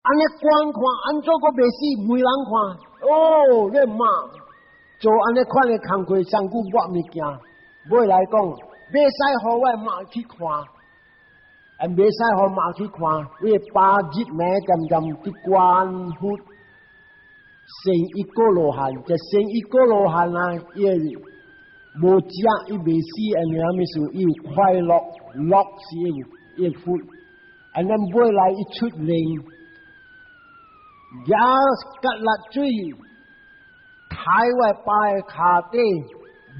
按呢觀看，按怎閣袂死？沒人看。哦，你媽做按呢款的工課，上久抹物件，尾來講，袂使予我媽去看，啊，袂使予媽去看，伊爸日暝漸漸佇觀佛，成一果羅漢，就成一果羅漢啊，伊無食，伊袂死，因為啥物事？伊有快樂，樂是伊佛，and then 尾來伊出靈。也芥辣水，抬我爸的跤底，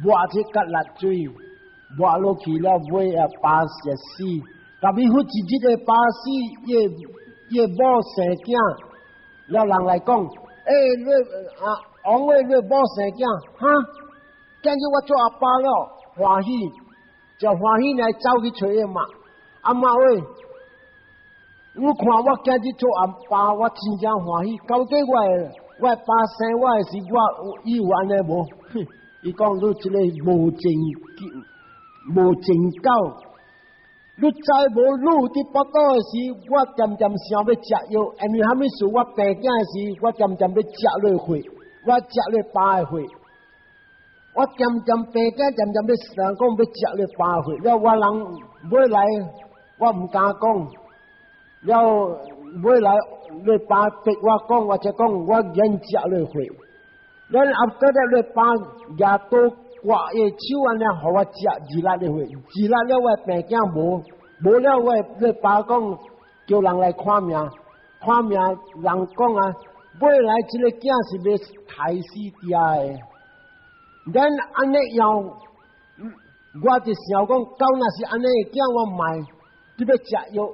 抹這芥辣水，抹落去了，尾啊爸就死。特別佛一日的爸死，伊伊某生囝，了人來講，欸，你啊，王喂，你某生囝，哈？今日我做阿爸了，歡喜，就歡喜來走去揣伊媽，阿媽喂。你看我今日做阿爸，我真正歡喜。到底我的爸生我的時，我伊有按呢無？伊講你這個無證無證狗，你知無？你佇腹肚的時，我恬恬想欲食藥，因為啥物事？我病囝的時，我恬恬欲食你血，我食你爸的血。我恬恬病囝，恬恬欲人講欲食你爸血，了我人尾來，我毋敢講。了尾來，你爸逼我講，我才講我願食你血。了後閣咧，你爸舉刀割伊手按呢，予我食二粒的血，二粒了我病囝無，無了我你爸講叫人來看命，看命人講啊，尾來這个囝是欲刣死爹的。咱按呢樣，我就想講，到若是按呢囝，我賣，你欲食藥。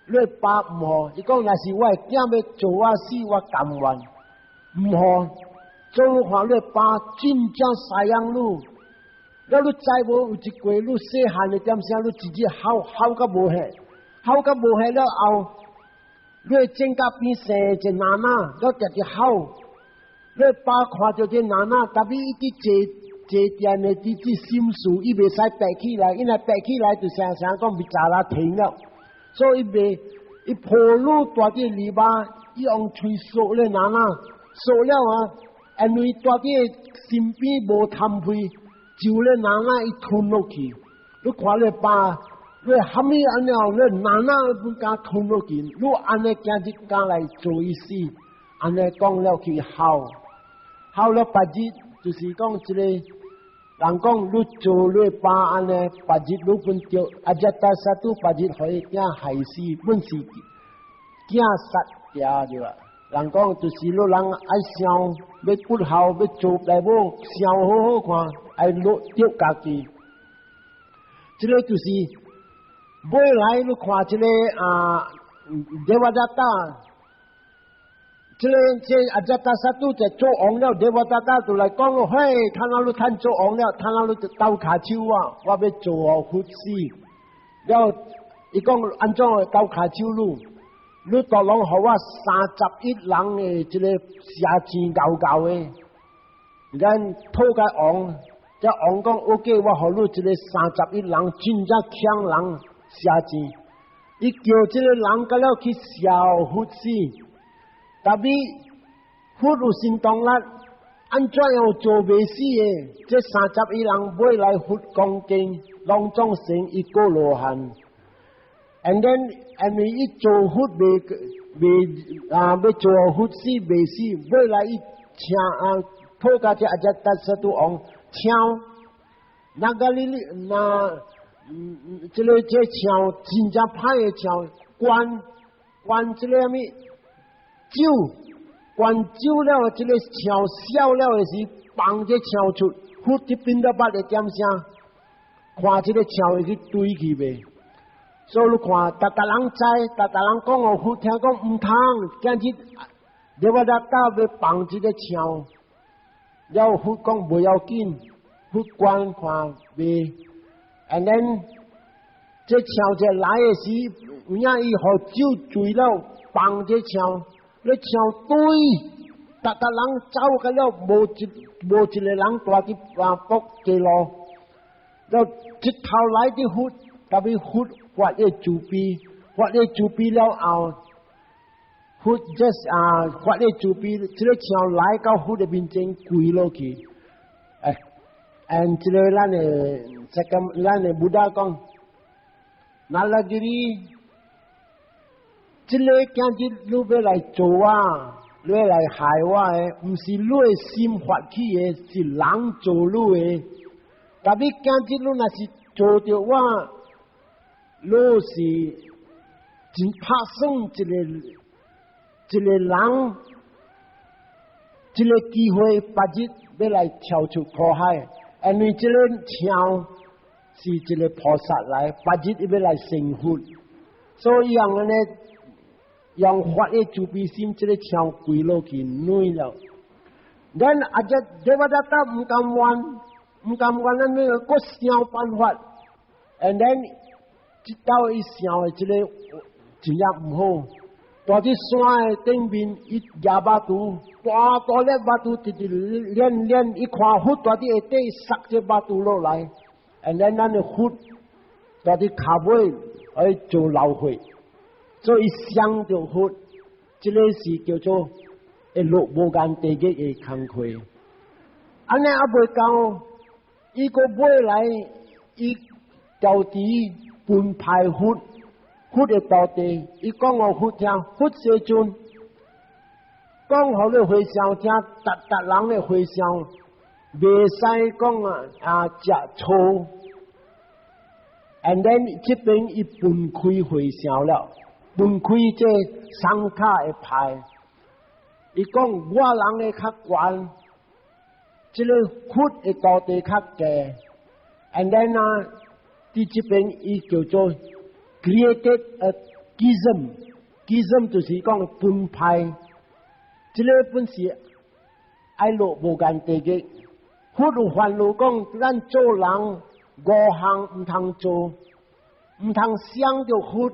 你爸毋予，伊講若是我的囝欲做我死，我甘願。毋予，做你看你爸真正赡養你，了你知無？有一過你細漢的點聲，你一日哭哭甲無歇，哭甲無歇了後，你的枕甲邊生一個囡仔，了直直哭。你爸看著這囡仔，特別伊佇坐坐墊的佇這心事，伊袂使爬起來，伊若爬起來就聲聲講被查拉停了。所以伊袂，伊抱你蹛佇籬笆，伊用喙索咧囡仔，索了啊，因為蹛佇身邊無痰屁，就咧囡仔伊吞落去。你看你爸，你蝦米按呢？你囡仔不敢吞落去，你按呢今日敢來做伊死，按呢講了去哭，哭了別日，就是講這個。人講你做你爸按呢，別日你本著阿遮達薩都別日予伊囝害死，本是囝殺爹對吧？人講就是你人愛想欲不孝欲做大某，想好好看，愛落著家己。這個就是尾來你看這個啊，德瓦達達。這個這阿遮達薩都就做王了，德瓦達達就來講咯，嘿，看到你趁做王了，看到你就鬥跤手我，我欲做予佛死。了，伊講按怎鬥跤手你？你大攏予我三十一人的這個寫錢𠢕𠢕的，咱討共王，這王講 OK，我予你這個三十一人真正強人寫錢，伊叫這個人佮了去燒佛死。特別佛有神通力，按怎樣做袂死的？這三十一人尾來佛講經，攏總成一果羅漢。And then，因為伊做佛袂袂啊，欲做佛死袂死，尾來伊請啊，討共這阿遮達薩都王請，那個你那嗯，這個這槍真正歹的槍，灌灌這個啥物？酒灌酒了，這個槍痟了的時，放這槍出，佛佇邊度捌的點聲，看這個槍會去對去袂？所以你看，逐逐人知，逐逐人講哦，佛聽講毋通，今日你我來教欲放這個槍，了佛講無要緊，佛觀看袂，and then 這槍這來的時，有影伊予酒醉了，放這槍。你槍對，逐逐人走個了，無一個人蹛佇啊卜街路，了一頭來的佛，特別佛發的慈悲，發的慈悲了後，佛佛 just 啊發咧慈悲，這個象來到佛的面前跪落去，哎，and 這個咱的這個咱的 Buddha 講，Nalagiri，這個今日你欲來做我，你欲來害我的，毋是你的心發起的，是人做你的。但是今日你若是做著我，你是真拍算一個一個人，這個機會，別日欲來跳出苦海，因為這個象是一個菩薩來，別日欲來成佛，所以用按呢用發的慈悲心，這個象跪落去軟了。咱阿只 Devadatta 毋甘願，毋甘願按呢閣想辦法，and then 這道伊想的這個真正毋好。蹛佇山的頂面，伊舉肉柱，大大粒肉柱，直直練練，伊看佛蹛佇下底，摔這肉柱落來，and then 咱的佛蹛佇跤尾愛做流血，所以傷著佛，這個是叫做會落無間地獄的工課。按呢猶未夠，伊閣尾來，伊調持分派佛。佛的徒弟，伊講予佛聽，佛世尊講予你和尚聽，逐逐人的和尚，袂使講啊啊食醋，and then 這邊伊分開和尚了，分開這 Sangha 的派，伊講我人的較懸，這個佛的徒弟較低，and then 啊，佇這邊伊叫做 created a schism，schism 就是講分派，這個本是愛落無間地獄。佛有煩惱講，咱做人五項毋通做，毋通傷著佛，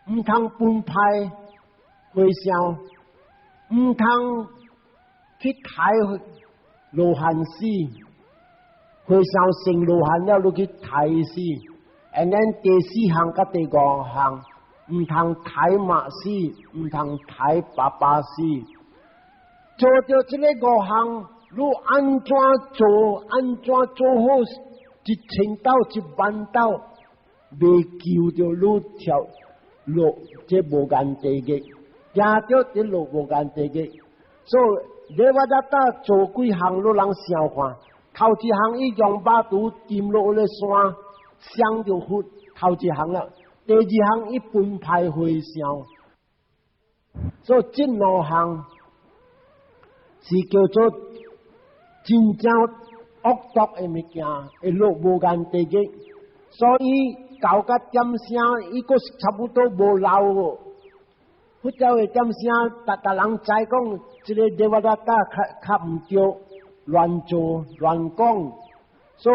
毋通分派和尚，毋通去刣羅漢死，和尚成羅漢了，你去刣死。And then 第四項佮第五項，毋通刣媽死，毋通刣爸爸死。做著這个五項，你按怎做？按怎做好？一千斗、一萬斗，袂救著你跳落這無間地獄，行著佇落無間地獄。所以 Devadatta 做幾項，你人想看？頭一項伊用肉柱沉落咧山，傷著佛，頭一項啦。第二項伊分派和尚，所以這兩項是叫做真正惡毒的物件，會落無間地獄。所以搞甲點聲，伊閣是差不多無漏。佛教的點聲，逐逐人知講，這個 Devadatta 較較毋對，亂做亂講，所以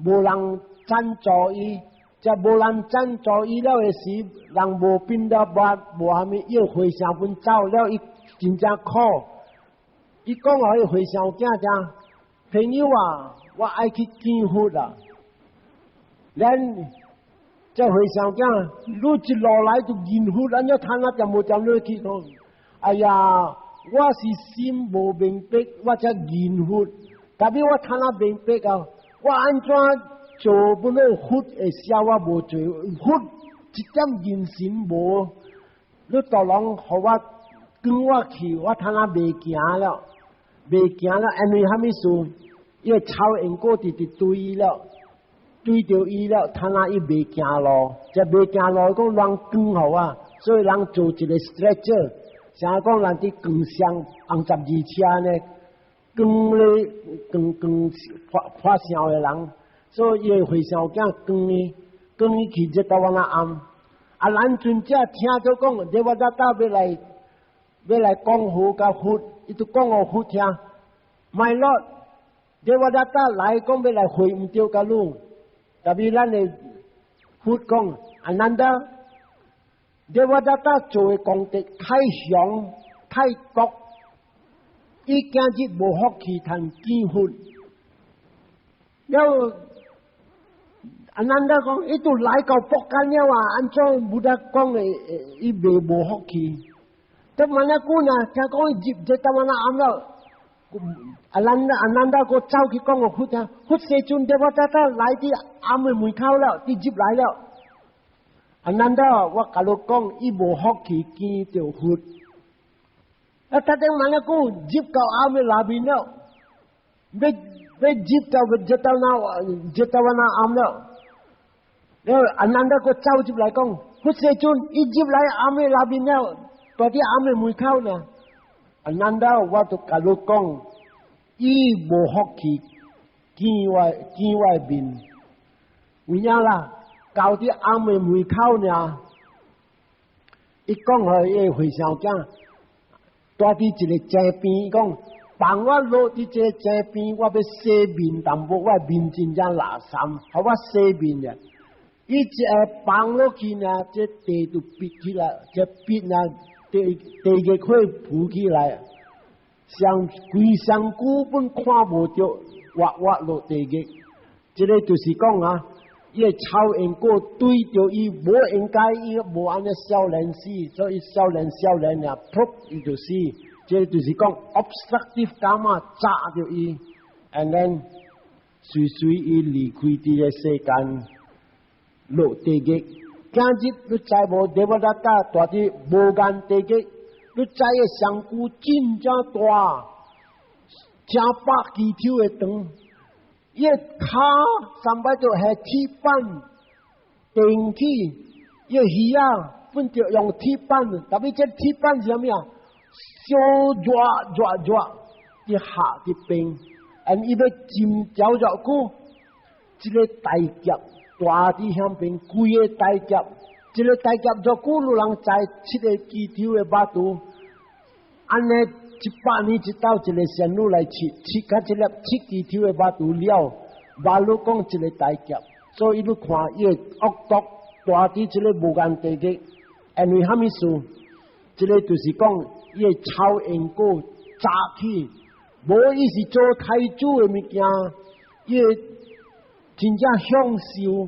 無人贊助伊。則無人贊助伊了的時，人無變了無無蝦米，伊和尚分走了，伊真正苦。伊講予伊和尚囝聽，朋友啊，我愛去見佛啊。咱這和尚囝，你一路來就見佛，按怎趁啊恬無恬你去講？哎呀，我是心無明白，我才認佛。但是我趁啊明白啊，我按怎做不了佛會寫我無罪？佛一點認神無，你大人予我跟我去，我趁啊袂行了，袂行了，因為蝦米事？伊個草因果直直對伊了，對著伊了，趁啊伊袂行路，這袂行路講人扛予我，所以人做一個 stretcher，啥講人佇扛箱紅十字車呢，扛咧扛扛發發燒的人。所以伊個和尚囝扛伊，扛伊去這台灣仔庵。啊，咱尊者聽著講，Devadatta 欲來欲來講好共佛，伊就講予佛聽。My Lord，Devadatta 來講欲來會毋著共你，但是咱的佛講，Ananda，Devadatta 做的功德太強太毒，伊今日無福氣通見佛。了。阿難達講，伊都來到薄間了啊，按怎 Buddha 講的，伊袂無福氣。這問一句呢，聽講伊入這台灣暗了，阿難阿難達閣走去講予佛聽，佛世尊對我早早來佇庵的門口了，佇入來了。阿難達，我共你講，伊無福氣見著佛。啊，他頂問一句，入到庵的內面了，欲欲入到 Jetavana 庵了。了阿難達閣走入來講，佛世尊，伊入來庵的內面了，蹛佇庵的門口呢。阿難達，我都共你講，伊無福氣見我面，有影啦，到佇庵的門口呢，伊講予伊個和尚囝，蹛佇一个井邊，講放我落佇這個井邊，我欲洗面淡薄，我面真正垃圾，予我洗面爾。伊一下放落去呢，這地就篕起來，這篕啊，地地獄火浮起來，上規身軀本看無著，活活落地獄。這个就是講啊，伊个臭因果對著伊無應該，伊無按呢少年死，所以少年少年爾，噗，伊就死。這个就是講 obstructive karma 閘著伊，and then 隨隨伊離開這个世間。落地獄，今日你知無？Devadatta 蹛佇無間地獄，你知个身軀真正大，成百支手的長，伊个跤三擺就係鐵板釘起，伊个耳仔本著用鐵板，特別這鐵板是啥物啊？燒熱熱熱，佇下佇冰，and 伊欲浸著偌久，這个大劫。蹛佇遐邊，規個大劫，這个大劫偌久，有人知七个支抽的肉肚，按呢100年一到一个仙女來切，切甲這粒七支抽的肉肚了，馬路講一个大劫，所以你看伊个惡毒蹛佇這个無間地獄，因為啥物事？這个就是講伊个臭因果閘起，無伊是做太子的物件，伊會真正享受。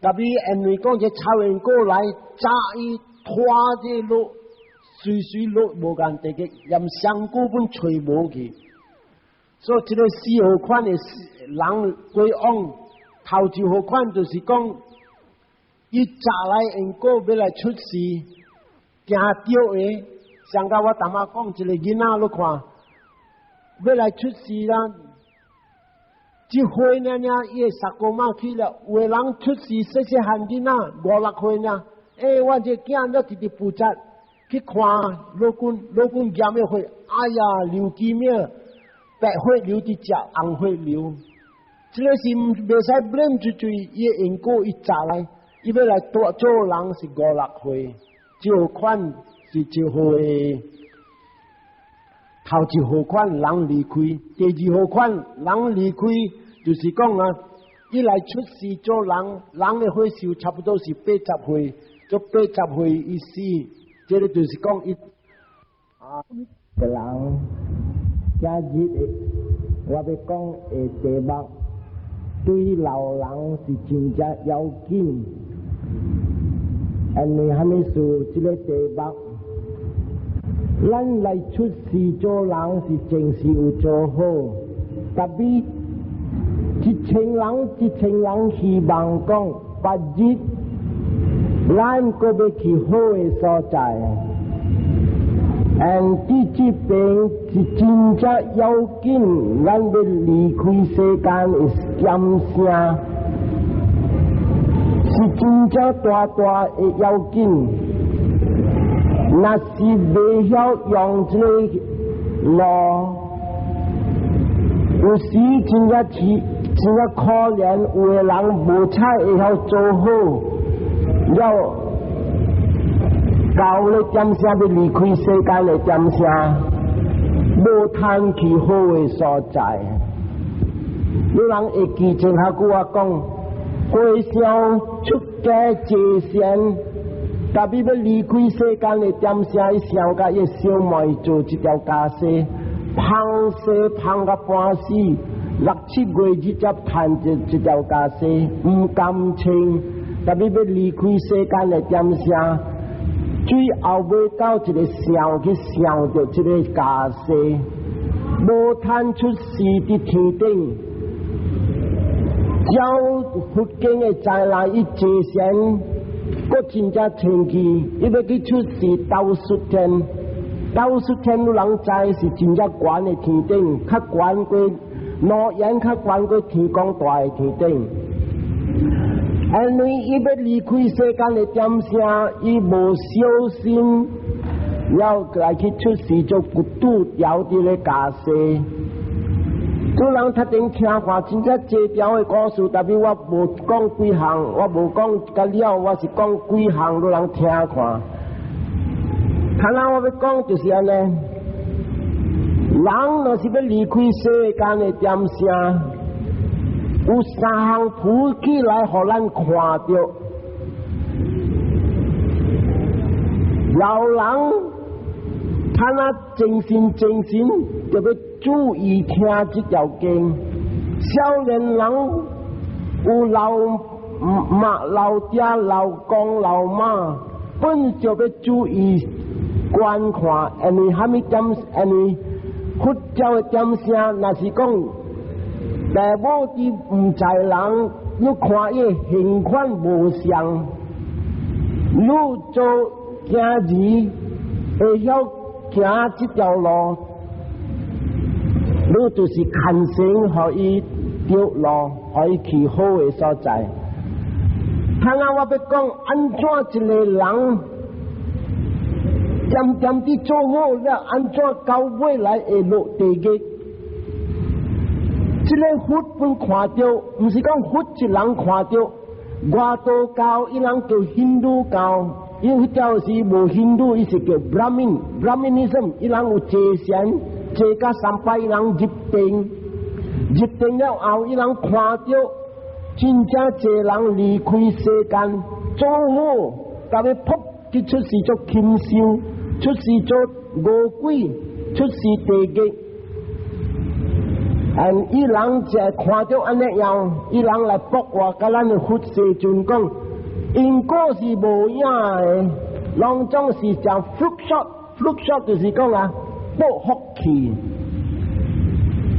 特別因為講這臭因果來閘伊拖這落，隨隨落無間地獄，連身軀本揣無去。所以這个四號款的人過往，頭一號款就是講，伊閘來因果欲來出世，驚著的。上個我淡仔講一個囡仔，你看，欲來出世啦。一歲爾爾，伊的三姑媽去了。有的人出世細細漢囡仔五六歲爾，欸，我這囝了直直負責去看老君，老君驗的血，哎呀，流機命，白血流佇食，紅血流。這个是袂使 blame 出去，伊的因果伊閘來，伊欲來大做人是五六歲，這款是一號的。頭一號款人離開，第二號款人離開，就是講啊，伊來出世做人，人的歲數差不多是80歲，做八十歲伊死，這个就是講伊啊，個人今日的我欲講的題目，對老人是真正要緊，因為啥物事？這个題目，咱來出世做人是前世有做好，特別一千人一千人希望講，別日咱閣欲去好的所在。and 佇這邊是真正要緊，咱欲離開世間的險聲，是真正大大的要緊。若是袂曉用這個路，有時真正是真正可憐，有的人無彩會曉做好，了到咧點聲欲離開世間的點聲，無通去好的所在。有人會記前下句話講，和尚出家坐禪，特別欲離開世間的點聲，伊想共伊小妹做這條袈裟，芳勢芳甲半死，六七月日才趁這條袈裟，毋甘穿，特別欲離開世間的點聲，最後尾到一個想去想著這個袈裟，無貪出世佇天頂，照佛經的災難伊坐禪，閣真正清氣，伊欲去出世兜率天，兜率天有人知是真正懸的天頂，較懸過腦炎，較懸過天公大的天頂。因為伊欲離開世間的點聲，伊無小心，了來去出世做骨拄條佇咧袈裟。有人頭頂聽看真正濟條的故事，特別我無講幾項，我無講甲了，我是講幾項，予人聽看。看來我欲講就是按呢，人若是欲離開世間的點聲，有三項浮起來，予咱看著。老人他若精神精神，就欲注意聽這條經。少年人有老媽、老爹、老公、老媽，本就欲注意觀看，因為蝦米點？因為佛教的點聲，若是講爸母佇毋在人，你看伊形款無相，你做囝兒會曉行這條路，你就是牽繩予伊著路，予伊去好的所在。通啊，我欲講按怎一個人，漸漸佇做好了，按怎到尾來會落地獄？這個佛本看著，毋是講佛一人看著，外道教伊人叫印度教，因為彼條時無印度，伊是叫 Brahmin，Brahminism，伊人有坐禪，坐甲三擺，伊人入定，入定了後，伊人看著真正濟人離開世間，做好，逐個噗去出世做禽獸，出世做餓鬼，出世地獄。嗯，伊人就看著按呢樣，伊人來駁話，佮咱的佛世尊講，因果是無影的，攏總是講 fluke shot，fluke shot 就是講啊，報福氣。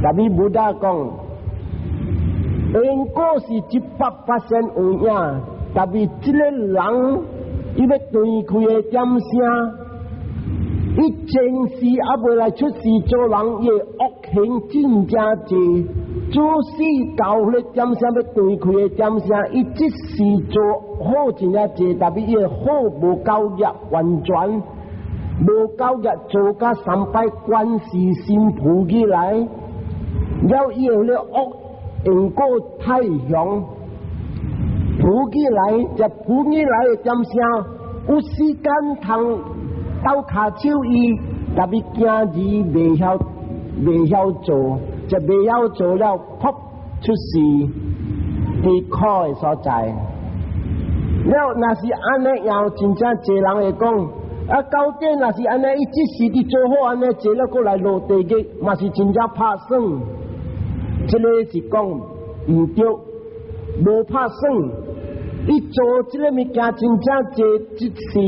特別 Buddha 講，因果是100%有影，特別這個人伊欲斷開的點聲，伊前世猶未來出世做人，伊的惡行真正濟，自死到彼點聲欲斷開的點聲，伊這世做好真正濟，特別伊的好無夠業完全，無夠業做甲三擺觀世心浮起來，了伊的惡因果太強，浮起來就浮起來的點聲，有時間通鬥跤手伊，特別囝兒袂曉做，就袂曉做了，噗出世佇苦的所在。了，若是按呢樣，真正濟人會講，啊，到底若是按呢，伊這世佇做好按呢，濟了閣來落地獄，嘛是真正拍算。這個是講毋對，無拍算。伊做這個物件真正濟這世，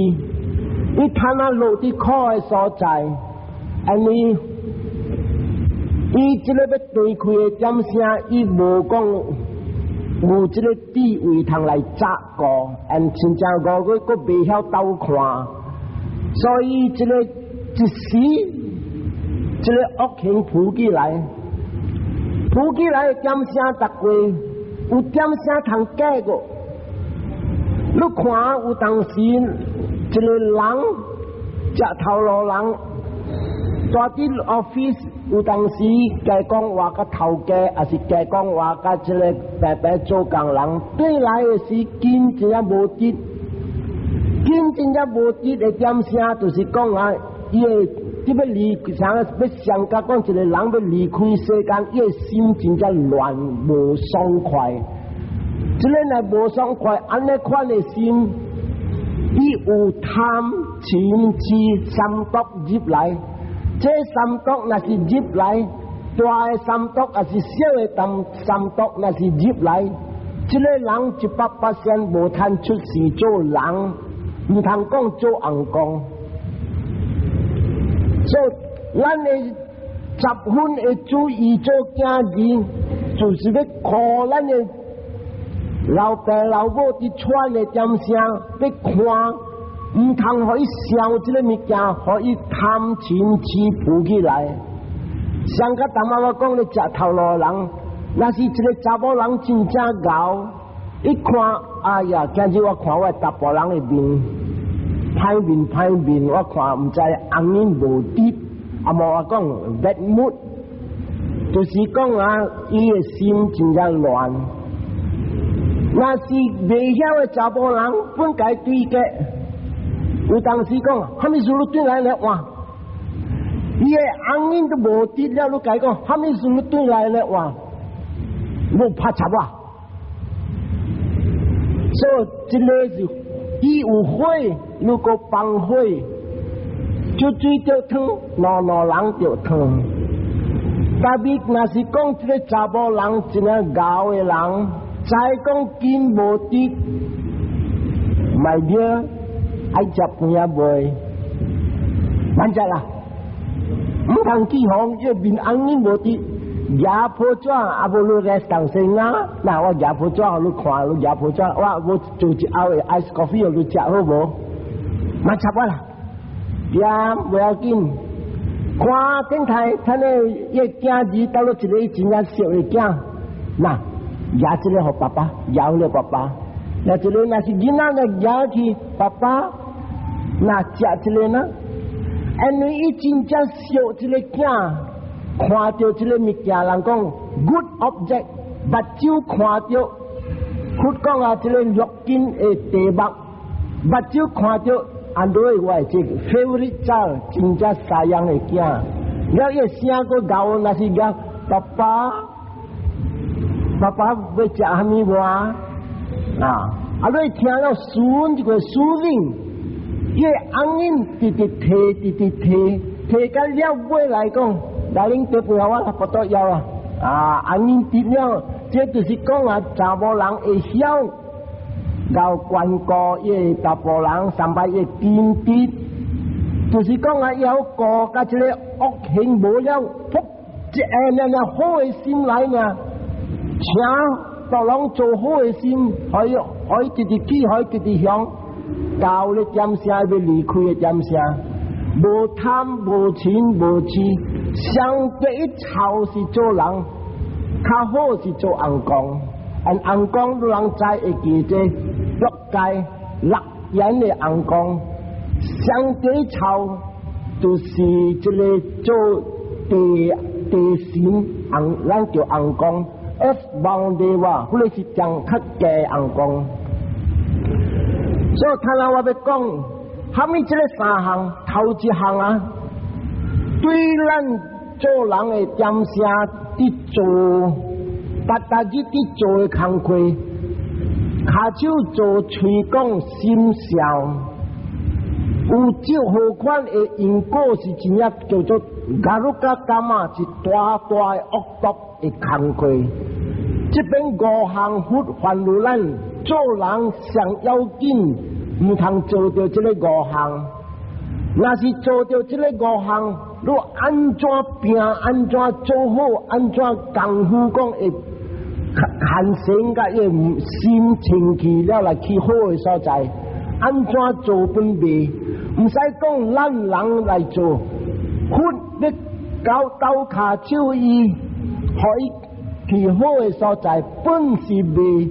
伊通啊落佇苦的所在，因為伊這個欲斷開的點聲，伊無講無這個智慧通來察覺，因親像五個閣袂曉鬥看，所以這個一時，這個惡行浮起來，浮起來的點聲，逐過有點聲通解過。你看有當時一個人，食頭路人，蹛佇 office 有當時加講話佮頭家，抑是加講話佮這個白白做工人，轉來的時筋真正無直，筋真正無直的點聲，就是講啊，伊會這欲離啥欲上甲講一個人欲離開世間，伊的心真正亂無爽快。這個若無爽快，按呢款的心，伊有貪、嗔、痴三毒入來，這三毒若是入來，大的三毒抑是小的三毒，若是入來，這个人100%無通出世做人，毋通講做尪公。所以，咱的十分的注意做囝兒，就是欲顧咱的老爸老母佇喘的點聲，欲看，毋通予伊想這个物件，予伊貪嗔癡浮起來。上個淡仔我講咧，食頭路人，若是一個查某人真正𠢕，一看，哎呀，今日我看我查埔人的面，歹面歹面，我看毋知紅面無滴，啊無我講 bad mood，就是講啊，伊的心真正亂。若是袂曉的查埔人，本該對嘅，有當時講，啥物事你轉來咧換。伊的紅面都無滴了，你共伊講，啥物事你轉來咧換，無拍插我。所以這个是伊有火，如果放火，就水著燙，兩兩人著燙。特別若是講這个查某人真正𠢕的人，知講筋無直，my dear，愛食飯仔未？免食啦。毋通記防，這面紅面無直，舉報紙啊無你 rest 當先啊。那我舉報紙予你看，你舉報紙，我我做一甌的 ice coffee 予你食好無？莫插我啦，呀，無要緊。看頂台，他咧伊囝兒倒落一个真正熟的囝，那舉這个予爸爸，舉了爸爸。那這个若是囡仔來舉去爸爸，那食這个呢？因為伊真正熟這个囝，看著這个物件，人講 good object，目睭看著，佛講啊，這个六根的題目，目睭看著，按落我的這个 favorite child，真正 sayang 的囝，了伊聲閣𠢕，若是講爸爸，爸爸欲食啥物無啊？啊，你聽了順一個輸伊的紅音直直提，直直提，提到了尾來講，來恁得背後我不得要啊！啊，紅音直了，這就是講啊，查某人會曉𠢕關顧伊的查埔人，三擺伊根直，就是講啊，要顧佮這个惡行無了，噗，一下爾好的心來呢，請別人做好的心，可以可以直直去，可以直直向。到咧點聲欲離開的點聲，無貪無嗔無痴，上第一臭是做人，較好是做尪公。按尪公你人知會記這欲界六緣的尪公，上第一臭就是這个做地地神尪，咱叫尪公，Earth bound 的話，彼个是講較低尪公。所以，睇下我欲講，蝦米這个三項，頭一項啊，對咱做人的點聲佇做，逐逐日佇做的工課，跤手做，喙講心笑，有這好款的因果是真正叫做 garuka kamma，是大大的惡毒的工課。這邊五項佛勸諭咱做人上要緊，毋通做著這个五項。若是做著這个五項，你按怎拼，按怎做好，按怎功夫講會牽繩佮伊心清氣了來去好的所在，按怎做本未？毋使講咱人來做，佛欲搞鬥跤手伊，予伊去好的所在，本是未。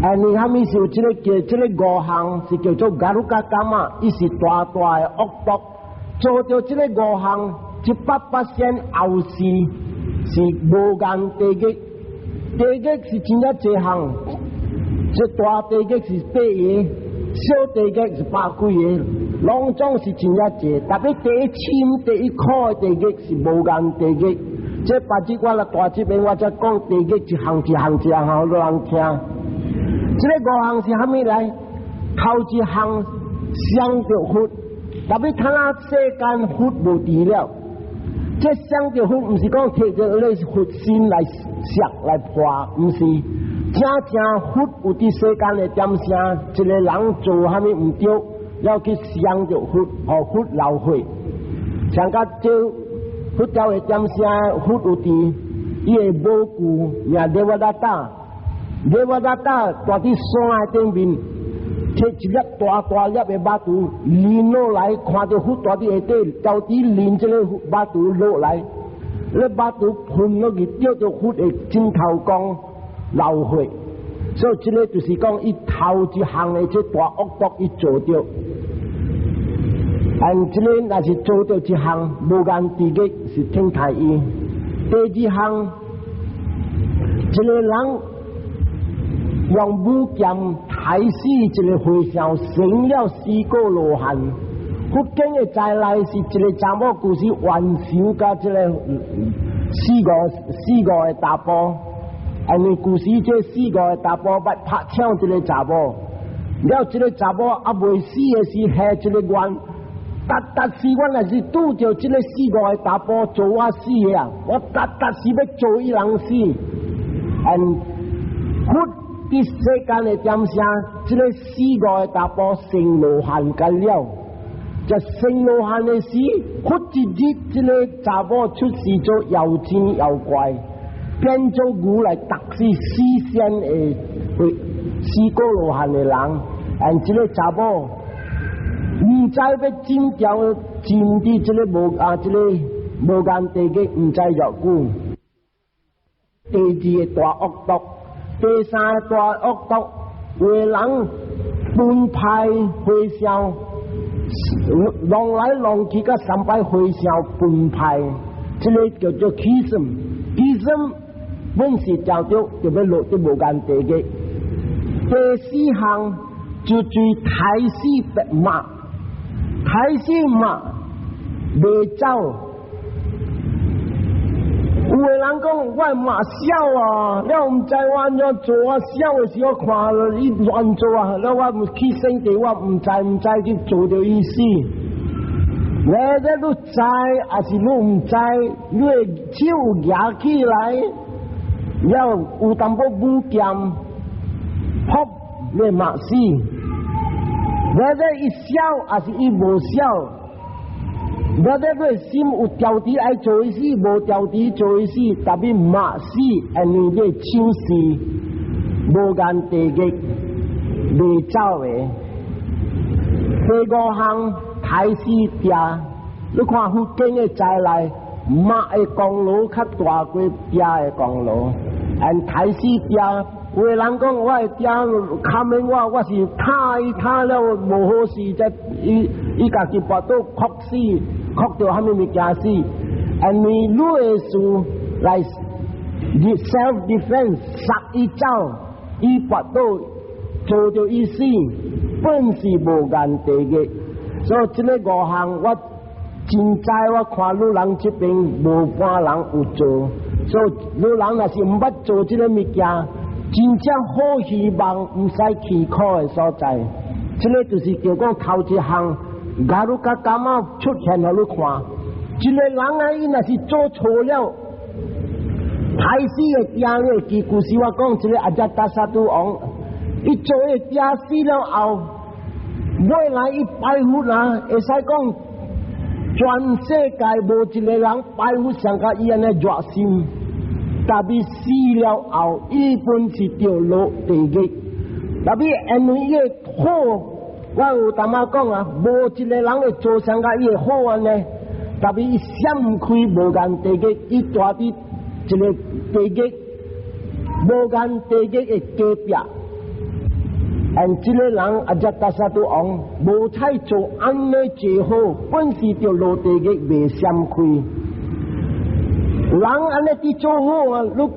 哎，你蝦米是這个叫這个五項是叫做 garuka kamma，伊是大大的惡毒。做著這个五項，100%後世是無間地獄。地獄是真正濟項，這大地獄是八个，小地獄是百幾个，攏總是真正濟。特別第一深、第一苦的地獄是無間地獄。這別日我來大這邊，我才講地獄一項一項一項，予人聽。這个五項是蝦米來？頭一項想著佛，特別睇下世間佛無佇了，這想著佛毋是講提著你佛身來錫來破，毋是。正正佛有佇世間的點聲，一個人做啥物毋對，要去想著佛，予佛流血。像甲這佛教的點聲，佛有佇伊的母舅名 Devadatta，Devadatta 蹛佇山的頂面，提一粒大大粒的肉球淋落來，看著佛蹛佇下底，到底淋這個肉球落來，咧肉球噴落去，著著佛的枕頭光流血，所以這個就是講，伊頭一項的這大惡毒，伊做著。但這個若是做著一項無間地獄是天台伊。第二項，一個人用武劍刣死一個和尚，成了四果羅漢。佛經的在內是一個查某故事，冤仇佮這個四個的查埔，因為舊時這四個的查埔捌拍搶這個查某，了這個查某猶未死的時下一個願。逐逐時我若是拄著這個四五个查埔做我死的啊！我逐逐時欲做伊人死。嗯，佛佇世間的點聲，這個四五个查埔成羅漢甲了，這成羅漢的時，佛一日這個查某出世做妖精妖怪，變做牛來毒死四仙的四果羅漢的人，嗯，這個查某。毋知欲進掉進佇這個無啊，這個無間地獄，毋知偌久。第二個大惡毒，第三個大惡毒，有的人分派和尚，弄來弄去，佮三擺和尚分派，這個叫做 schism，schism 本是叫做就欲落佇無間地獄。第四項就做刣死馬。刣死馬袂走，有的人講我的馬痟啊，了毋知我按怎做啊，痟的時候看伊亂做啊，了我去聖地，我毋知毋知去做著伊死。你這你知抑是你毋知？你的手舉起來，了有淡薄武劍，撲你馬死。你這伊痟抑是伊無痟？你這你心有調佇愛做伊死，無調佇做伊死，特別馬死，因為你手是無間地獄袂走的。第五項刣死爹，你看佛經的在內，媽的功勞較大過爹的功勞，按刣死爹。有的人講我的爹看免我，我是疼伊疼了無好勢，才伊伊家己跋倒哭死，哭著啥物物件死。因為你的事來 self defense 殺伊走，伊跋倒做著伊死，本是無間地獄。所以這个五項我真知，我看女人這邊無半人有做，所以女人若是毋捌做這个物件，真正好希望，毋使吃苦的所在。這个就是叫講頭一項，garuka kamma 出現予你看，一個人啊，伊若是做錯了，刣死的爹，你會記舊時我講這個阿只達薩都王，伊做的爹死了後，尾來伊拜佛啊，會使講全世界無一個人拜佛像佮伊按呢熱心。特別死了後，伊本是著落地獄。特別因為伊的好，我有淡仔講啊，無一個人會做像佮伊的好按呢。特別伊閃開無間地獄，伊蹛佇一個地獄無間地獄的隔壁。按這個人阿只達薩都王無彩做按呢濟好，本是著落地獄袂閃開。人按呢佇做好啊，你逐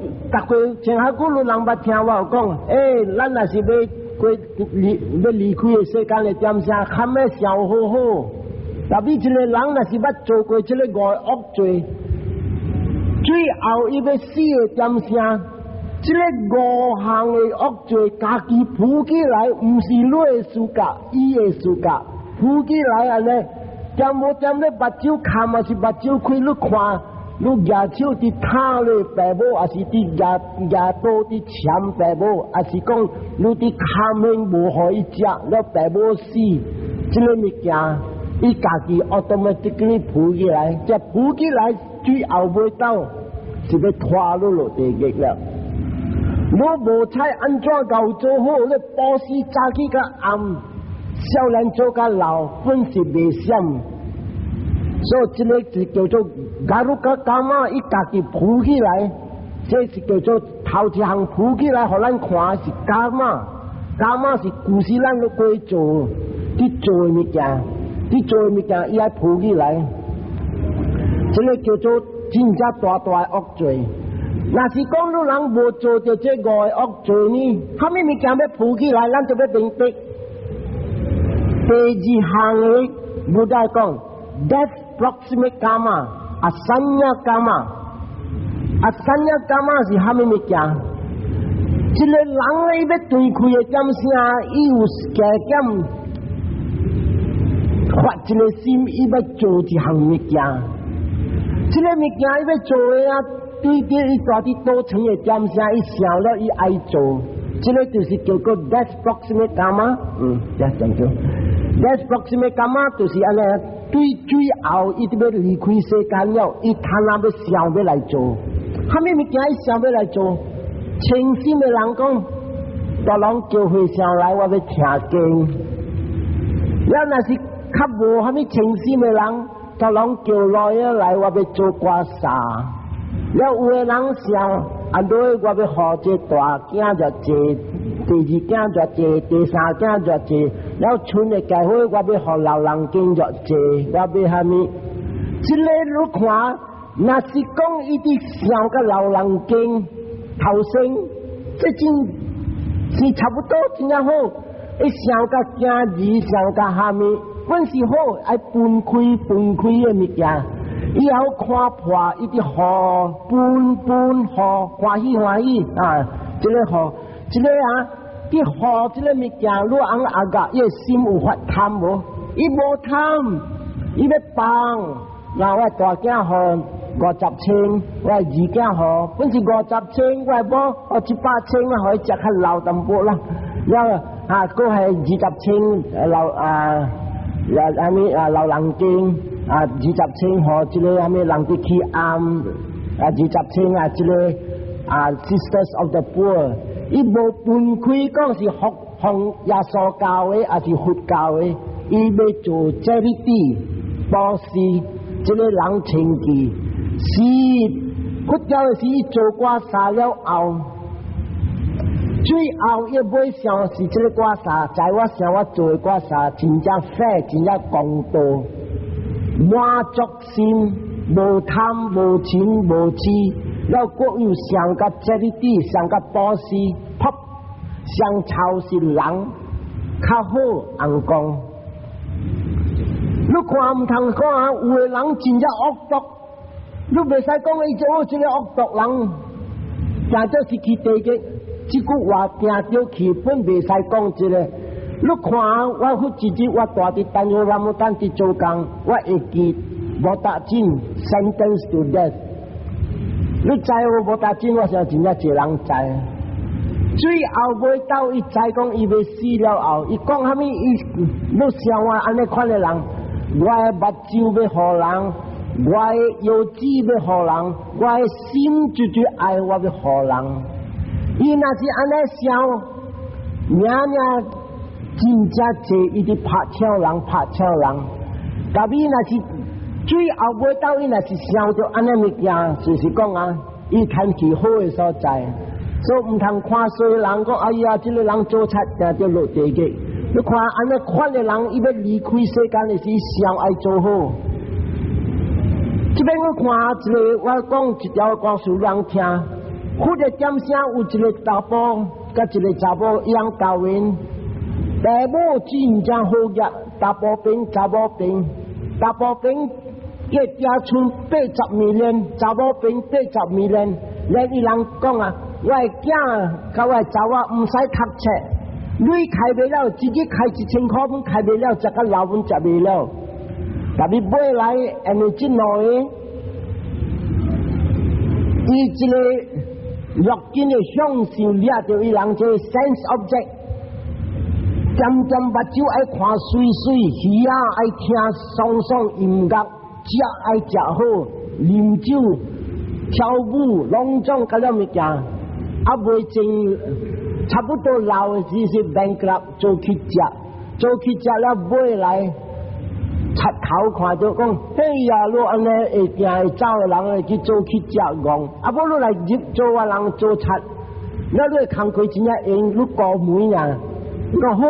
個前下久你人捌聽我講，欸，咱若是欲過離欲離開的世間的點聲，較欲想好好。特別一個人若是捌做過這個五惡罪，最後伊欲死的點聲，這个五項的惡罪家己浮起來，毋是你的自覺，伊的自覺浮起來按呢，恬無恬咧目睭看嘛是目睭開，你看，你舉手佇塔咧爸母，抑是佇舉舉刀佇鉗爸母，抑是講你佇跤面無予伊食，了爸母死，這个物件，伊家己 automatically 浮起來，這浮起來最後尾到是欲拖你落地獄了。你無彩按怎𠢕做好，你布施早起到暗，少年做到老，本是袂閃。所以這个是叫做 garuka kamma，伊家己浮起來，這是叫做頭一項浮起來，予咱看是 karma，karma 是舊時咱都過做，佇做的物件，佇做的物件，伊愛浮起來，這个叫做真正大大的惡罪。若是講你人無做著這五个惡罪呢，啥物物件欲浮起來，咱就欲明白。第二項的，Buddha 講，death proximate karma，asanna karma，asanna karma 是啥物物件？這个人咧欲斷氣的點聲，伊有加減發一个心，伊欲做一項物件。這个物件伊欲做的啊，對對伊蹛佇倒床的點聲，伊想了伊愛做，這个就是叫做 death proximate karma。嗯，這講叫 death proximate karma，就是按呢，對最後伊欲離開世間了，伊貪婪欲想欲來做，啥物物件伊想欲來做？清心的人講，大人叫和尚來，我欲聽經。了若是較無啥物清心的人，大人叫來來，我欲做袈裟。了有的人想，啊，落我欲予這大囝就坐，第二囝就坐，第三囝就坐，了賰的教會我欲予老人間就坐，我欲啥物？這个你看，若是講伊佇想佮老人間頭先，這真是差不多真正好。伊想佮囝兒，想佮啥物，本是好，愛分開分開的物件。以後看破，伊佇予分分予，歡喜歡喜啊！這个予，這个啊，佇予這个物件，你翁阿個，伊的心有發貪無？伊無貪，伊欲放。那我大囝予50千，我二囝予，本是50千，我某予100千，我予伊食較老淡薄啦。了後啊，閣係20千老啊，啊啥物啊老人間啊，20千予這个啥物人佇起庵啊，二十千啊，這个啊 Sisters of the Poor，伊無分開講是福奉耶穌教的，抑是佛教的，伊欲做 charity 布施，這个人清氣是佛教的是伊做袈裟了後，最後伊尾想是這个袈裟，在我想我做的袈裟真正 fair，真正公道，滿足心，無貪無嗔無痴，了閣有想佮 charity，想佮布施，噗，想操是人較好尪公。你看毋通看，有的人真正惡毒，你袂使講伊做這个惡毒人，定做是去地獄。這句話定著去，本袂使講這个。你看，我有一日我蹛佇丹若拉木丹佇做工，我會記無達真 sentence to death。你知無無達真？我想真正濟人知。最後尾到伊知講伊欲死了後，伊講啥物？伊你想我按呢款的人，我的目睭欲予人，我的腰子欲予人，我的心絕對愛我欲予人。伊若是按呢想，爾爾真正濟，伊佇拍搶人，拍搶人。特別若是最後尾到伊若是想著按呢物件，就是講啊，伊趁去好的所在。所以毋通看衰人講，哎呀，這个人做賊，定著落地獄。你看按呢款的人，伊欲離開世間的時，想愛做好。這邊我看一个，我講一條故事人聽。佛的點聲有一个查埔，佮一个查某伊翁交緣，爸母真正好額，查埔貧，查某貧，查埔貧，伊家剩80 million，查某貧80 million，連伊人講啊，我的囝佮我的查某毋使讀冊，鐳開袂了，一日開1000箍攏開袂了，食甲老本食袂了。特別尾來，因為這兩個，伊這個六根的享受掠著伊人這個 sense object，漸漸目睭愛看媠媠，耳仔愛聽爽爽音樂，食愛食好，啉酒、跳舞，攏總各種物件，啊未正差不多老的時是 bankrupt 做去食，做去食了尾來。賊頭看著講，嘿呀，你按呢會行會走的人會去做去食戇，啊無你來入做我人做賊，了你工課真正閒，你高門啊，你講好，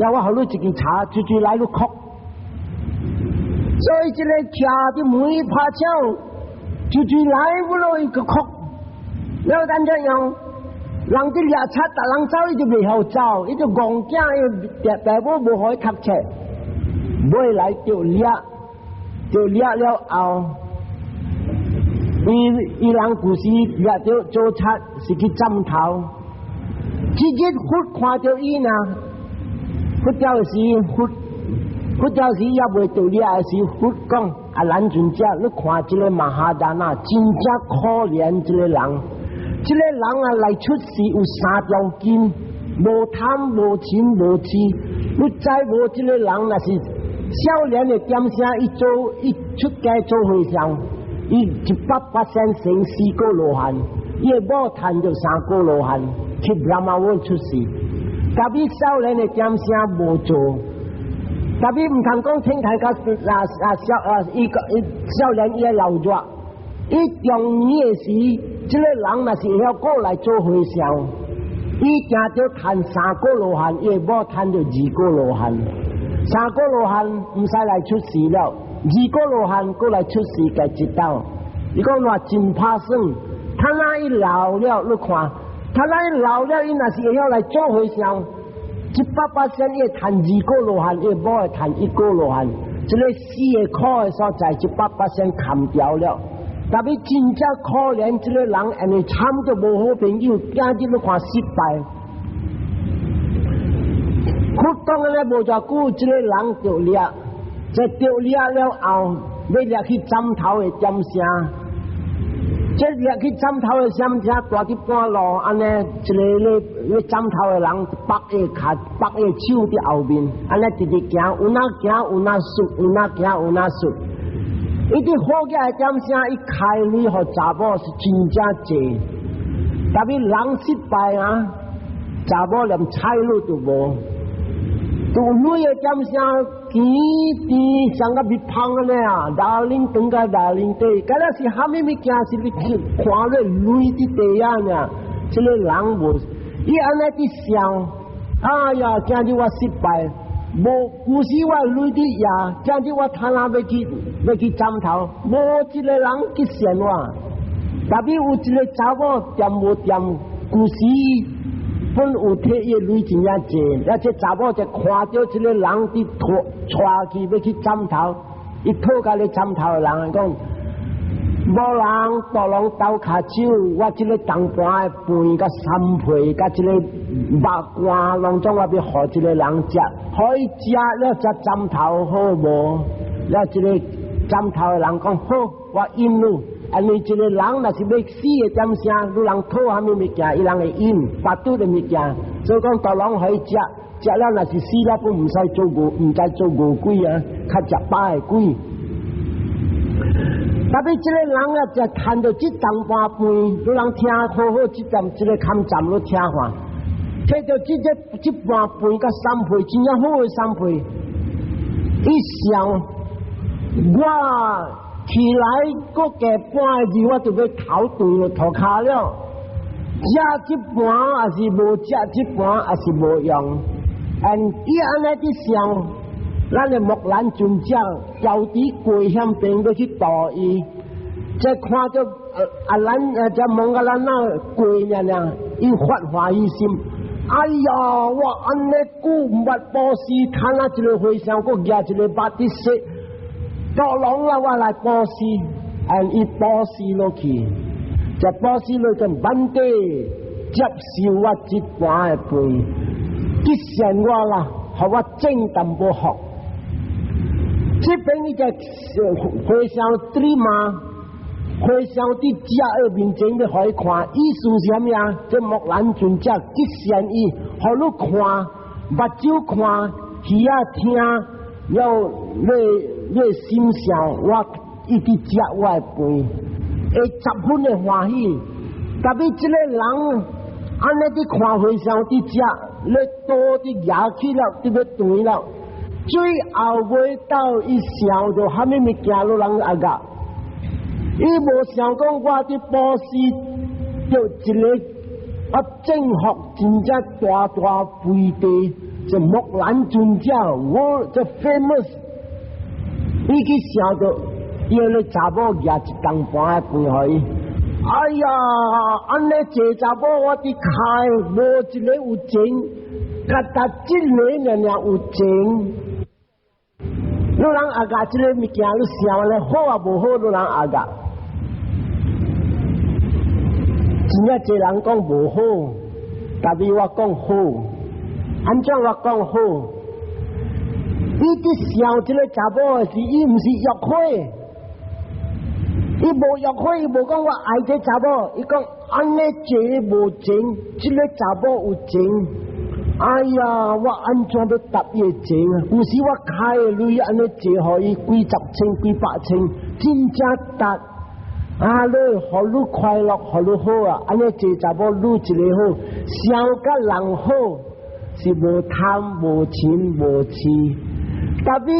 了我予你一支柴，出出來你哭，所以這個徛佇門拍手，出出來不落伊個哭，了按怎樣？人佇掠賊，逐人走，伊就袂曉走，伊就戇囝，伊爸母無予伊讀冊。尾來著掠，著掠了後，伊伊人舊時掠著做賊是去斬頭。這日佛看著伊呢，佛掉時佛佛掉時猶未著掠的時，佛講阿難尊者，你看這個瑪哈達那真正可憐這個人，這個人啊來出世有三條根，無貪無嗔無痴，你知無這個人若是少年的點聲，伊做伊出家做和尚，伊100%成四果羅漢，伊的某趁著三果羅漢去 Brahma world 出世。特別少年的點聲無做，特別毋通講天台甲啊啊少啊伊個少年伊個老熱，伊中年的時，這個人若是會曉過來做和尚，伊定著趁三果羅漢，伊的某趁著二果羅漢。三果羅漢毋使來出世了，二果羅漢過來出世共一鬥。伊講話真拍算，他若伊老了，你看，他若伊老了，伊若是會曉來做和尚，100%伊會趁二果羅漢，伊某會趁一果羅漢。這個死的苦的所在，100%砍掉了。特別真正可憐，這個人因為參著無好朋友，今日你看失敗。佛講咧無偌久，這個人著掠，這著掠了後，欲掠去斬頭的點聲，這掠去斬頭的聲，聲蹛佇半路，按呢一個咧欲斬頭的人，縛伊跤，縛伊手佇後面，按呢直直行，有哪行有哪術，有哪行有哪術。伊佇好額的點聲，伊開鐳予查某是真正濟，特別人失敗啊，查某連彩禮都無。有鐳的點聲，甜甜像個蜜蜂按呢啊，darling 長甲 darling 短，敢若是蝦米物件是你看咧鐳佇地下呢？這個人無，伊按呢佇想，哎呀，今日我失敗，無舊時我鐳佇遐，今日我他若欲去欲去斬頭，無一個人去善我，特別有一個查某恬無恬，舊時。本有提伊鐳真正濟，啊這查某就看著這個人佇拖帶去欲去斬頭，伊討共咧斬頭的人講，無人大龍鬥跤手，我這個銅盤的飯佮三皮佮這個肉乾，攏總我欲予這個人食，予伊食了才斬頭好無？了這個斬頭的人講好，我應你。因為這個人若是欲死的點聲，你人討啥物物件，伊人會應，腹肚的物件，所以講大人予伊食，食了若是死了，本毋使做餓，毋知做餓鬼啊，較食飽的鬼。特別這個人啊，就趁著這銅盤飯，你人聽好好，這站這個坎站你聽看，提著這個這盤飯佮三皮，真正好的三皮，伊想我起來，閣加半個字，我就欲頭斷落塗跤了。食這盤抑是無食這盤，抑是無用。嗯，伊按呢佇想，咱的木蘭尊者轎佇危險邊欲去渡伊，這看著阿蘭啊，這摩訶蘭那過爾爾，伊發歡喜心。哎呀，我按呢久毋捌布施，趁啊一個和尚，閣舉一個肉佇說，大龍啊，我來布施，按伊布施落去，這布施落去，萬地接受我這盤的飯，吉善我啦，予我證淡薄福。這邊伊隻和尚對嘛？和尚佇食的面前欲予伊看，意思是啥物啊？這木蘭尊者吉善伊，予你看，目睭看，耳仔聽，了你心想，我伊佇食我的飯，會十分的歡喜。特別這個人按呢佇看和尚佇食，你刀佇舉起了，佇欲斷了，最後尾到伊想著啥物物件，予人阿甲。伊無想講我佇布施著一個啊正福真正大大肥地，就木蘭尊者，我這 famous，伊去想著伊個查某舉一銅盤的飯予伊，哎呀，按呢濟查某我佇開，無一個有情，佮達這個爾爾有情。你人阿甲這個物件，你想咧好啊無好，你人阿甲。真正濟人講無好，但是我講好。按怎我講好？伊佇想這個查某的時，伊毋是欲火，伊無欲火，伊無講我愛這查某，伊講按呢這無情，這個查某有情。哎呀，我按怎欲答伊的情啊？有時我開的鐳按呢借予伊幾十千、幾百千，真正值。啊！你予你快樂，予你好啊！按呢濟查某愈一個好，想佮人好是無貪無嗔無痴，特別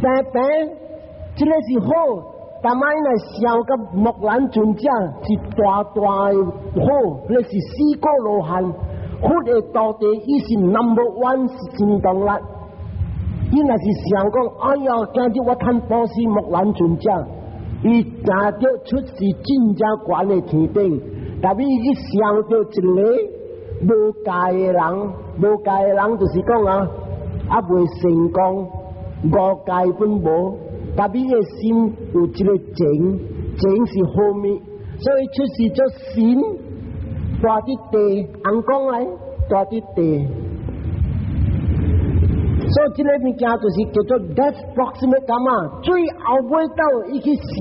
平平，這個是好，但擺若想佮木蘭尊者是大大的好，那是四果羅漢，佛的徒弟，伊是 number one 是真動力。伊若是想講，哎呀，今日我趁布施木蘭尊者。伊行著出世真正懸的天頂，特別伊想著一個無戒的人，無戒的人就是講啊，猶未成功，五戒本無，特別伊的心有這個情，情是好物，所以出世做神，蹛佇地，尪公來蹛佇地。所以這個物件就是叫做 death proximate karma，最後尾到伊去想，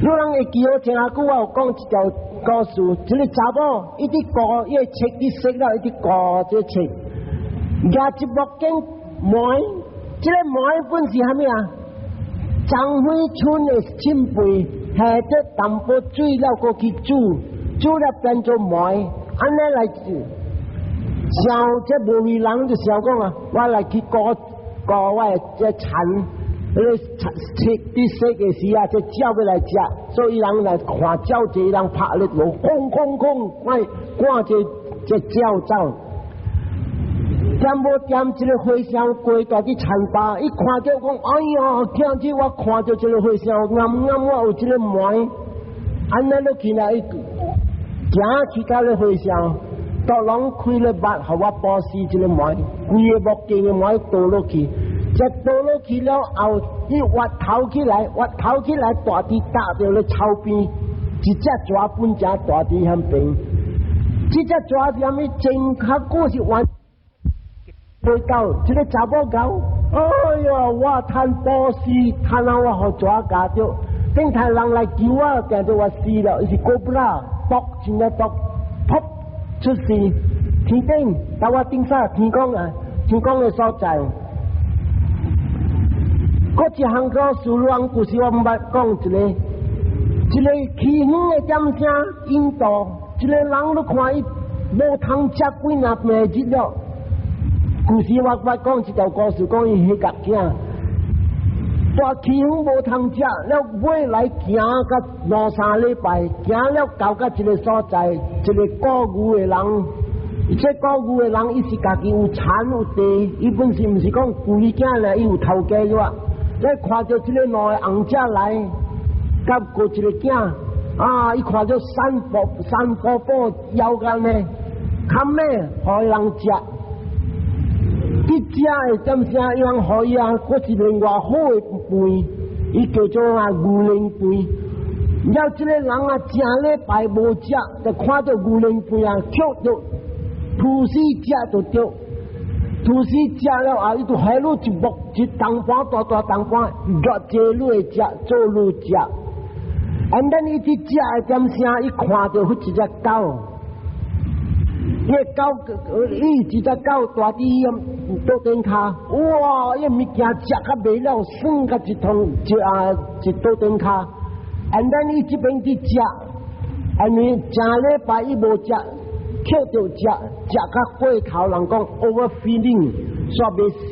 有人會記我前下久我有講一條故事，這個查某伊佇顧伊的冊佇洗了，伊佇顧這個冊，舉一木間糜，這個糜本是啥物啊？樟花村的前輩下著淡薄水了，閣去煮，煮了變做糜，按呢來想這無閒人就想講啊，我來去顧顧我的這田，彼個冊佇洗的時啊，這鳥欲來食，所以人來看鳥這人拍咧鑼，空空空，趕趕這這鳥走。點無點這個和尚過蹛佇田壩，伊看著講，哎呀，今日我看著這個和尚，啱啱我有這個糜，按呢落去來，行去佮咧和尚。逐攏開咧肉，予我布施這個糜，規個木鏡的糜倒落去，這倒落去了後，伊挖頭起來，挖頭起來，蹛佇搭著咧草邊，一隻蛇本正蹛佇遐邊，這隻蛇是啥物？真較久是完袂到，這個查某𠢕，哎呀，我趁布施，趁啊我予蛇咬著，等下人來救我，驚著我死了，伊是 cobra，毒真正毒，噗！出世天頂，到我頂啥天公啊？天公的所在。閣一項故事，人故事我毋捌講一個，一個起遠的點聲，印度一個人你看伊無通食幾若病日了。故事我捌講一條故事，講伊彼個囝，蹛起遠無通食，了尾來行甲兩三禮拜，行了到甲一個所在，一個顧牛的人，這顧牛的人伊是家己有田有地，伊本身毋是講舊兒囝咧，伊有頭家了。你看著這個兩个紅者來，佮過一個囝，啊！伊看著三寶三寶寶枵甲呢，較尾予人食。佇食的點聲，伊人予伊啊，閣是另外好的飯，伊叫做啊牛奶飯。了，這個人啊，誠禮拜無食，就看著牛奶飯啊，抾著吐死食就著。吐司食了後，伊就予你一木一銅盤大大銅盤，熱濟你會食，做你食。And then 伊佇食的點聲，伊看著彼一隻狗，伊个狗，伊一隻狗蹛佇桌頂跤，哇！伊物件食較袂了，耍甲一通一啊一桌頂跤。And then 伊這邊佇食，因為誠禮拜伊無食，捡著食，食較過頭，人講 overfeeding，煞欲死，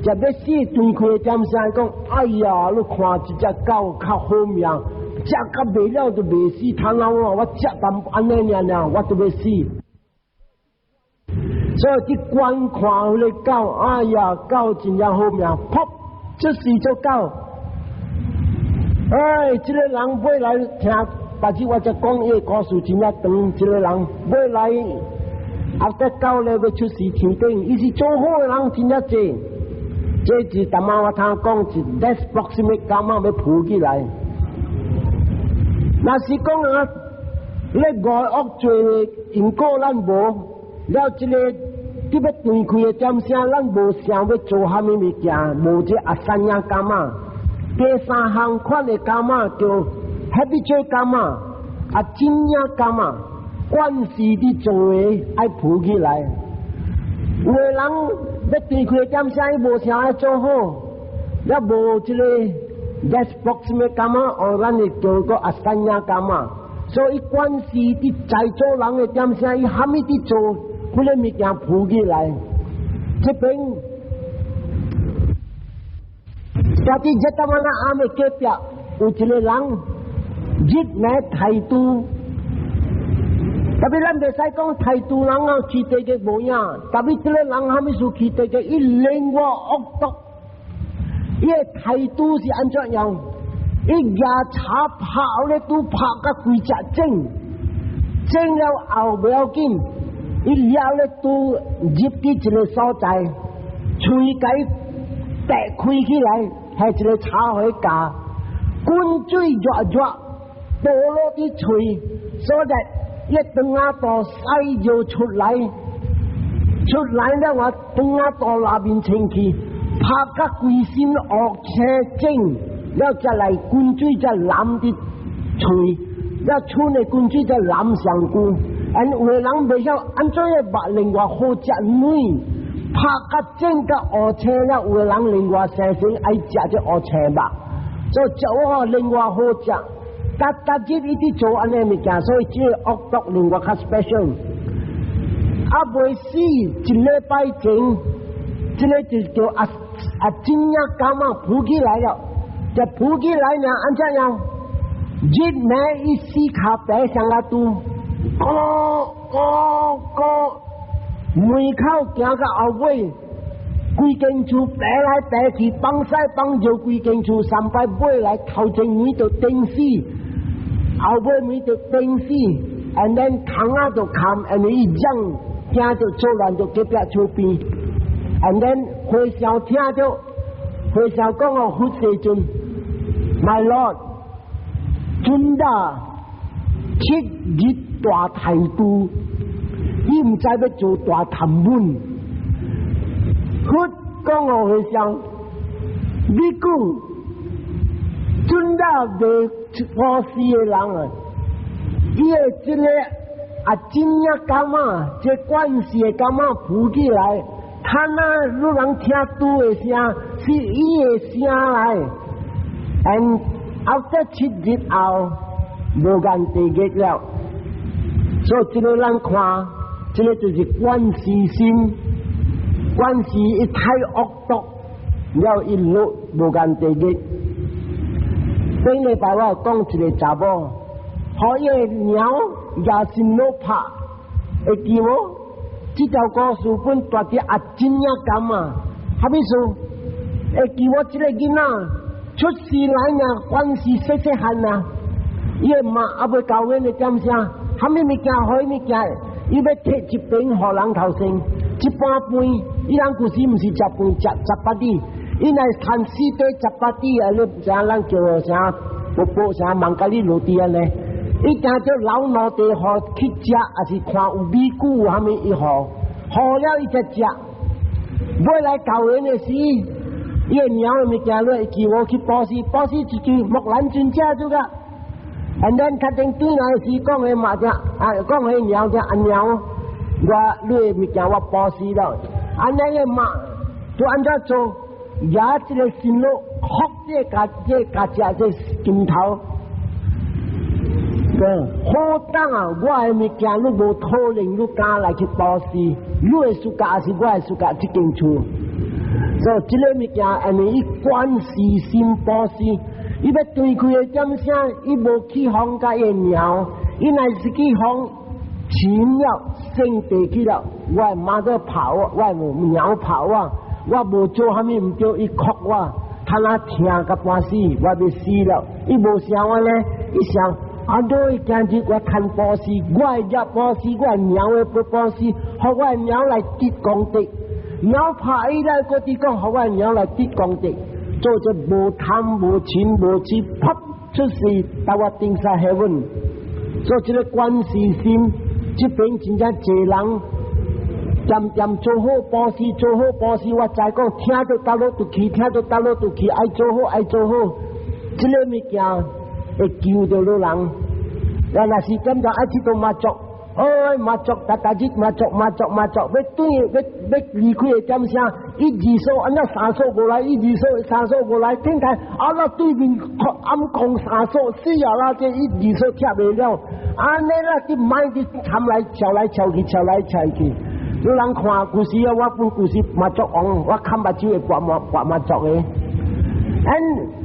食欲死斷氣的點聲講，哎呀！你看這隻狗較好命，食甲袂了就袂死，貪老啊！我食淡按呢爾爾，我都欲死。所以去觀看彼个狗，哎呀，狗真正好命，噗，出世做狗。哎，這個人尾來聽，別日我才講伊个故事真正長。這個人尾來，後得狗咧欲出世天頂，伊是做好的人真正濟。這是淡仔我聽講是 death proximate karma 欲浮起來。若是講啊，你五惡罪因果咱無，了這個佇欲斷氣的點聲，咱無想欲做蝦米物件，無這asañña kamma。第三項款的 kamma 叫 habitual karma，acinna kamma，慣勢佇做的愛浮起來。有的人欲斷氣的點聲，伊無想愛做好，也無這個 death proximate kamma，哦，咱會叫做 asañña kamma。所以慣勢佇在做人的點聲，伊蝦米佇做，彼個物件浮起來。這邊蹛佇遮頭仔暗的隔壁有一個人，日暝態度，特別咱袂使講態度人啊，去地獄無影。特別這個人蝦米事去地獄，伊另外惡毒，伊的態度是按怎樣？伊舉柴拍咧，都拍甲規隻腫，腫了後不要緊，伊掠咧都入去一個所在，喙共伊擘開起來，係一個柴火架，滾水熱熱，倒落佇喙，所以伊腸仔肚屎尿出來，出來了話腸仔肚內面清氣，拍甲規身烏青腫，了才來滾水才淋佇喙，了剩的滾水才淋上軀。因有的人袂曉按怎的肉另外好食卵，拍甲腫甲烏青了，有的人另外生生愛食這烏青肉，所以食我另外好食。逐逐日伊佇做按呢物件，所以這個惡毒另外較 special。啊，未死一禮拜前，這個就叫 acinna kamma 浮起來了，就浮起來呢，按怎樣？日暝伊四跤爬上來拄，咕咕咕，門口行到後尾，規間厝爬來爬去，放屎放尿規間厝，三擺尾來頭前門就釘死，後尾門就釘死，and then 窗仔就冚，and 伊嚷聽著做亂就隔壁厝邊，and then 和尚聽著，和尚講哦，佛世尊，My Lord，尊大七日大態度，伊毋知欲做大貪本。佛講哦，和尚，你講尊大未破事的人啊，伊的這個 acinna kamma，這慣勢的 kamma 浮起來，他那汝人聽拄的聲，是伊的聲來。And after 7日後，無間地獄了。所以這個咱看，這個就是慣勢心，慣勢伊太惡毒，了伊落無間地獄。頂禮拜我講一個查某，予伊的貓野心老拍，會記無？這條故事本蹛佇 acinna kamma，啥物事？會記我這個囡仔出世來呢，關係細細漢啊，伊的媽猶未教阮的點聲，啥物物件予伊物件，伊欲提一爿予人頭先，一般飯，伊人舊時毋是食飯食 chapati，伊若趁四塊 chapati 啊，你毋知影咱叫做啥？波波啥孟加里 roti 按呢？伊定著留兩塊予去食，抑是看有米久啥物伊予，予了伊才食。尾來教人的時，伊个貓的物件落叫我去布施，布施一句木蘭尊者做個。And then 較正轉來時講的嘛只啊，講的貓只阿貓，我你的物件我布施了。按呢个嘛，就按怎做？也這個心路，福這個這個家這金頭。好當啊！我的物件你無可能，你敢來去布施？你的暑假是我的暑假，這間厝。所以這個物件，因為伊觀世心布施，伊欲斷開的點聲，伊無去予共伊貓，伊若是去予禽了，聖地去了，我的媽都跑我，我的貓跑我，我無做蝦米毋對，伊哭我，他那疼甲半死，我欲死了，伊無想我呢，伊想。啊！你今日我趁布施，我會入布施，我貓會不布施，予我的貓來得功德。貓拍伊來，閣佇講，予我的貓來得功德。做這無貪無嗔無痴，噗出世到我頂煞 heaven。做這個觀世心，這邊真正濟人，漸漸做好布施，做好布施，我知講聽到倒落就去，聽到倒落就去，愛做好，愛做好，這個物件會救著你人。若若是點就愛去到媽祖，哎媽祖，逐逐日媽祖媽祖媽祖，欲轉欲欲離開的點聲，一二數按怎三數無來，一二數三數無來，聽看啊那對面暗講三數，死啊啦！這一二數聽袂了，按呢啦，佇賣佇參來敲來敲去，敲來敲去。有人看故事啊，我本故事媽祖王，我看目睭會跋媽跋媽祖的，嗯。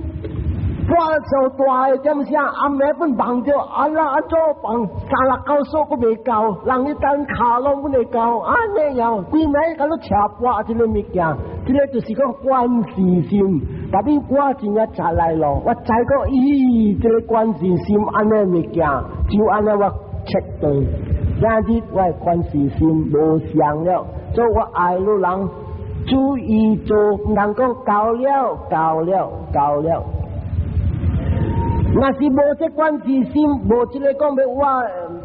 我做大的點聲，暗暝本夢著，啊啦啊做夢三六九數閣未夠，人一等跤攏本會夠，按呢樣，規暝共你斜跋這個物件，這個就是講觀世心。但是我真正食來咯，我知講，咦，這個觀世心按呢物件，就按呢我切斷，今日我的觀世心無相了，所以我愛你人注意做，毋通講夠了，夠了，夠了。若是無這觀世心，無這個講欲我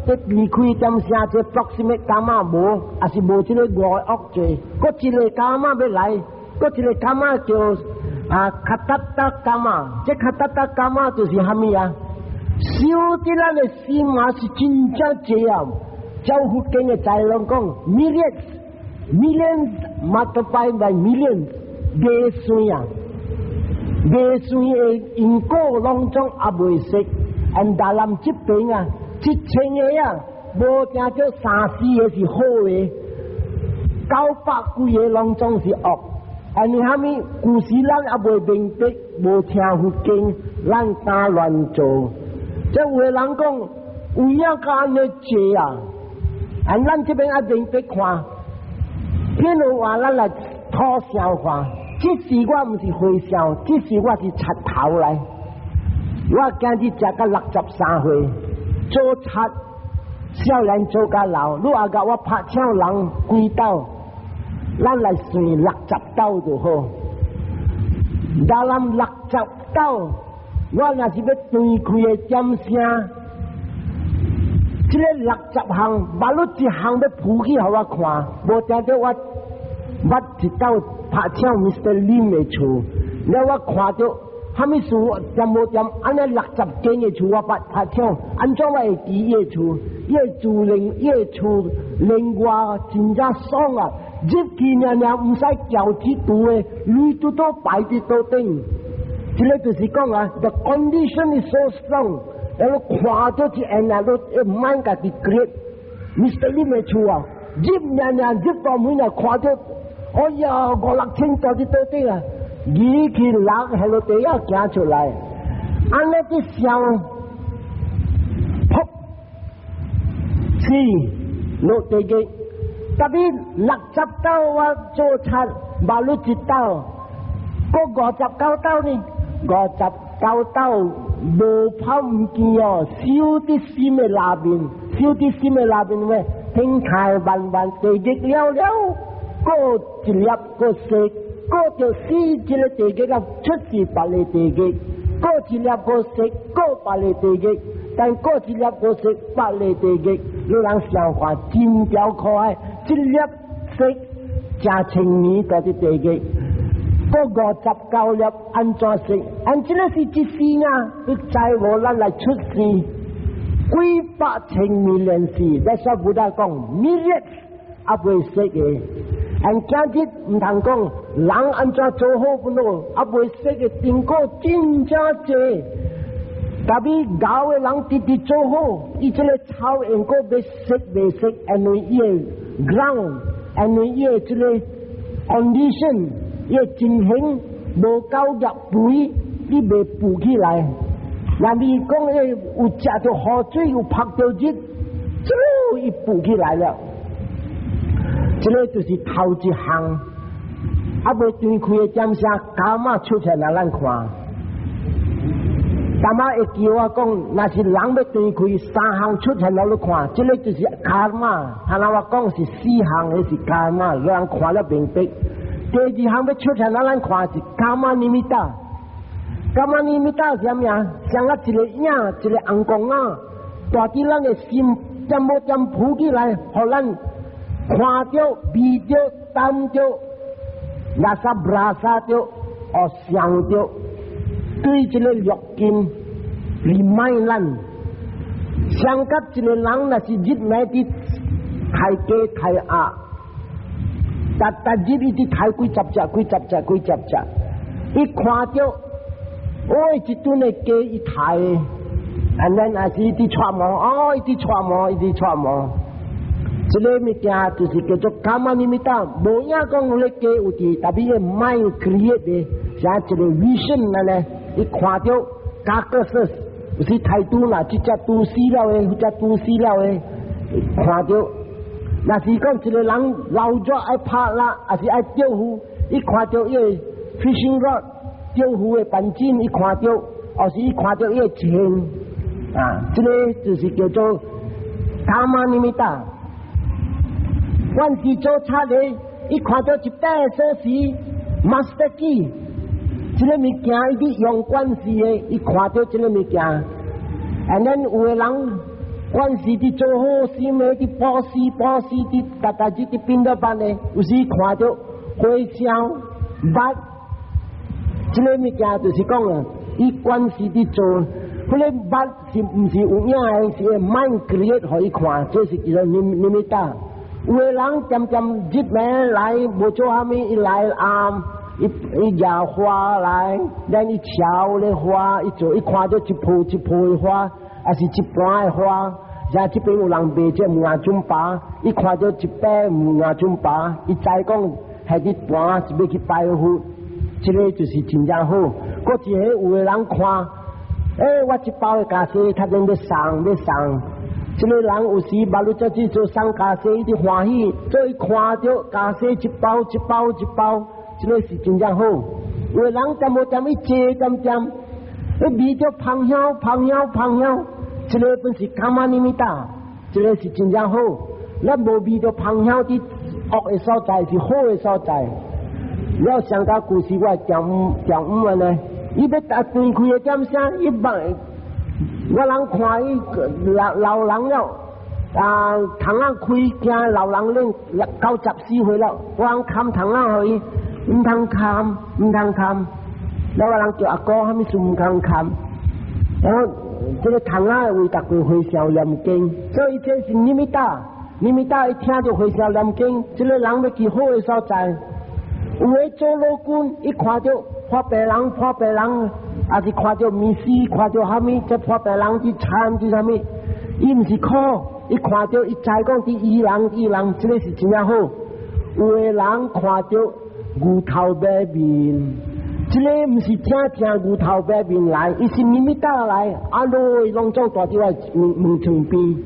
欲離開點聲，這 proximate karma 無，抑是無這個五惡罪，閣一個 karma 欲來，閣一個 karma 叫啊 katatta karma，這 katatta karma 就是蝦米啊？修佇咱的心啊是真正濟啊！照佛經的在攏講，millions millions multiply by millions，袂算啊！袂算的因果攏總猶未熟，按大南這邊啊，一千個啊，無聽著三四個是好的，九百幾個攏總是惡。因為蝦米？舊時咱猶未明白，無聽佛經，咱敢亂做。這有的人講，有影敢按呢濟啊？按咱這邊愛明白看，譬如話咱來討笑話。這時我毋是和尚，這時我是賊頭來。我今日食到63歲，做賊少年做甲老，你也共我拍搶人幾斗，咱來算六十斗就好。dalam 六十斗，我若是欲斷開的點聲，這個六十項，萬一一項欲浮起予我看，無聽著我捌一斗拍搶 Mr. Lim 的厝，了我看著蝦米事點無點，按呢六十間的厝我捌拍搶，按怎我會記伊的厝？伊的厝另伊的厝另外真正爽啊！入去爾爾毋使撬鐵櫥的，鐳拄都擺佇桌頂。這個就是講啊，the condition is so strong，然後看著一眼啊，都毋免家己 create。Mr. Lim 的厝啊，入爾爾入大門啊，看著，哎呀，五六千在佇桌頂啊！二去六喺個地下行出來，按呢佇想，噗，四落地獄，特別六十斗我做賊，馬路一斗，閣59斗呢？五十九斗無跑毋見哦，燒佇心的內面，燒佇心的內面咩？天開萬萬地獄了了，閣一粒閣色。閣著死這個地獄啊，出世別个地獄，閣一粒閣色，閣別个地獄，但閣一粒閣色，別个地獄，你人想看真條可愛，一粒色，誠千年蹛佇地獄，閣59粒按怎識？按這个是一世啊，你知無？咱來出世幾百千 million 世，that's why Buddha 講 myriad 猶未識的。按今日毋通講人按怎做好不喏，猶未識的因果真正濟。特別𠢕的人直直做好，伊這个草因果欲識袂識，因為伊的 ground，因為伊的這个 condition，伊的情形無夠入肥，你袂浮起來。若你講伊有食著雨水，有曝著日，這伊浮起來了。這个就是頭一項，猶未斷開的點聲，kamma 出現來咱看。大媽會記我講，若是人欲斷開三項出現來你看，這个就是 karma。頭先我講是四項，彼是 karma，人看了明白。第二項欲出現來咱看是 kamma nimitta。Kamma nimitta 是啥物啊？像啊一个影，一个紅光啊，蹛佇咱的心，點無點浮起來，予咱看著、味著、聞著、rasa berasa 著、哦想著，對這个六根 remind 咱，相佮一个人若是日暝佇刣雞刣鴨，逐逐日伊佇刣幾十隻、幾十隻、幾十隻，伊看著，哦，一頓的雞伊刣，and then 也是伊佇揣毛，哦，伊佇揣毛，伊佇揣毛，這个物件就是叫做 kamma nimitta，無影講彼雞有佇，特別伊 mind create 的，像一个 vision 按呢，伊看著 carcass。有時刣豬啦，這隻豬死了的，彼隻豬死了的，看著。若是講一個人老咗愛拍獵，抑是愛釣魚，伊看著伊个 fishing rod 釣魚的扳針，伊看著，抑是伊看著伊的錢，啊，這个就是叫做 kamma nimitta。阮是做賊的，伊看著一把鎖匙，master key。這个物件伊佇用慣勢的，伊看著這个物件，and then 有的人慣勢佇做好心的，佇布施布施，佇逐逐日佇變做班的，有時看著和尚捌，這个物件就是講啊，伊慣勢佇做，彼个捌是毋是有影的，是 mind create 予伊看，這是叫做 nimitta。有的人漸漸日暝來無做啥物，伊來暗。伊伊舁花來，咱伊撨咧花，伊做伊看著一抱一抱的花，抑是一盤的花。像這邊有人賣這木種把，伊看著一擺木種把，伊知講彼一盤是欲去拜佛，這个就是真正好。閣一個有的人看，欸，我這包的家私，較陣欲送欲送。這个人有時捌你這去做送家私，伊就歡喜，所以看著家私一包一包一包。這个是真正好，有的人恬無恬伊坐恬恬，伊味著芳香芳香芳香，這个本是 kamma nimitta，這个是真正好。咱無味著芳香佇惡的所在，是好的所在。了上甲舊時我丈丈母按呢，伊欲逐斷開的點聲，伊捌我人看伊老老人了，啊，窗仔開驚老人恁94歲了，我人牽窗仔予伊。毋通牽，毋通牽，了我人叫阿哥，啥物事毋通牽？然後這个窗仔為逐個和尚念經，所以這是 nimitta，nimitta 伊聽著和尚念經，這个人欲去好的所在。有的做老君，伊看著破病人，破病人，抑是看著物死，看著啥物，這破病人佇慘佇啥物，伊毋是苦，伊看著伊知講佇醫人醫人，這个是真正好。有的人看著牛頭馬面，這个毋是正正牛頭馬面來，伊是 nimitta 來，啊，落攏總蹛佇我門門床邊。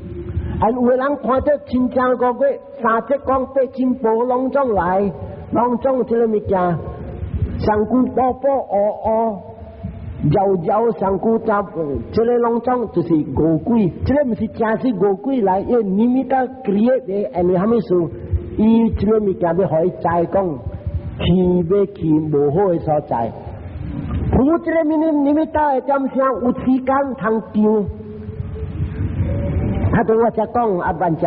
啊，有的人看著親像五月三節講八珍寶攏總來，攏總這个物件，身軀薄薄烏烏，搖搖身軀雜，這个攏總就是餓鬼，這个毋是正式餓鬼來，伊 nimitta create 的，因為啥物事？伊這个物件欲予伊知講，去欲去無好的所在。有這个 nimitta 的點聲有時間通丟。他對我才講阿萬只，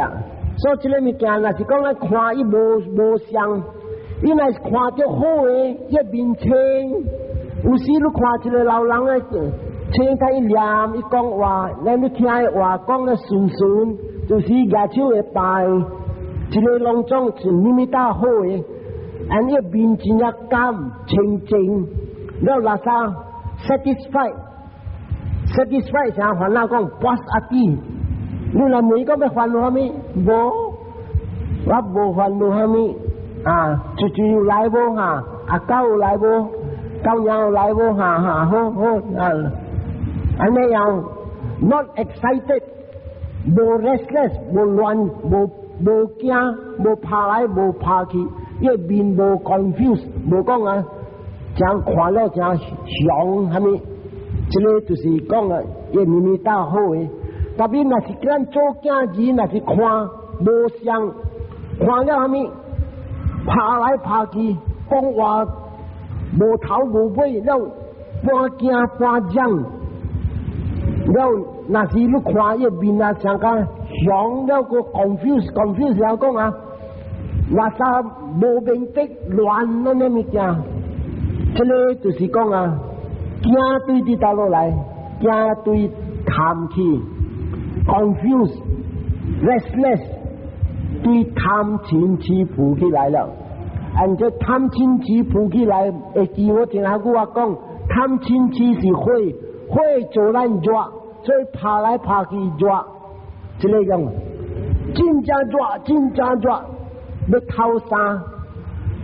所以這个物件若是講咱看伊無無相，伊若是看著好的，伊面青。有時你看一個老人的青睇伊念，伊講話，咱你聽伊話講得順順，就是舉手會拜，一個攏總是 nimitta 好的，按伊面真正甘清淨，了垃圾 satisfied，satisfied 啥煩惱講 puas hati，你若問伊講欲煩惱啥物？無，我無煩惱啥物啊？豬豬有來無哈？阿狗有來無？狗娘有來無？哈哈，好好啊，按呢樣，not excited，無 restless，無亂，無無驚，無拍來無拍去，伊面無 confuse，無講啊，誠看了誠雄啥物？這個就是講啊，伊 nimitta 好的。特別若是咱做囝兒，若是看無相，看了啥物，拍來拍去，講話無頭無尾，了半驚半恙，了若是你看伊面啊，像講雄了閣 confuse，confuse 了講啊，話啥無明的亂按呢物件，這個就是講啊，驚對佇佗落來，驚對貪去，confuse，restless，對貪嗔痴浮起來了。按這貪嗔痴浮起來，會記我前下久我講，貪嗔痴是火，火做咱熱，所以拍來拍去熱，這個樣，真正熱，真正熱，欲偷衫，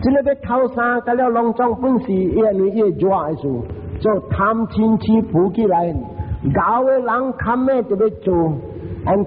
這個欲偷衫，甲了攏總本是因為伊熱的事，所以貪嗔痴浮起來，𠢕的人較咩就欲做，按。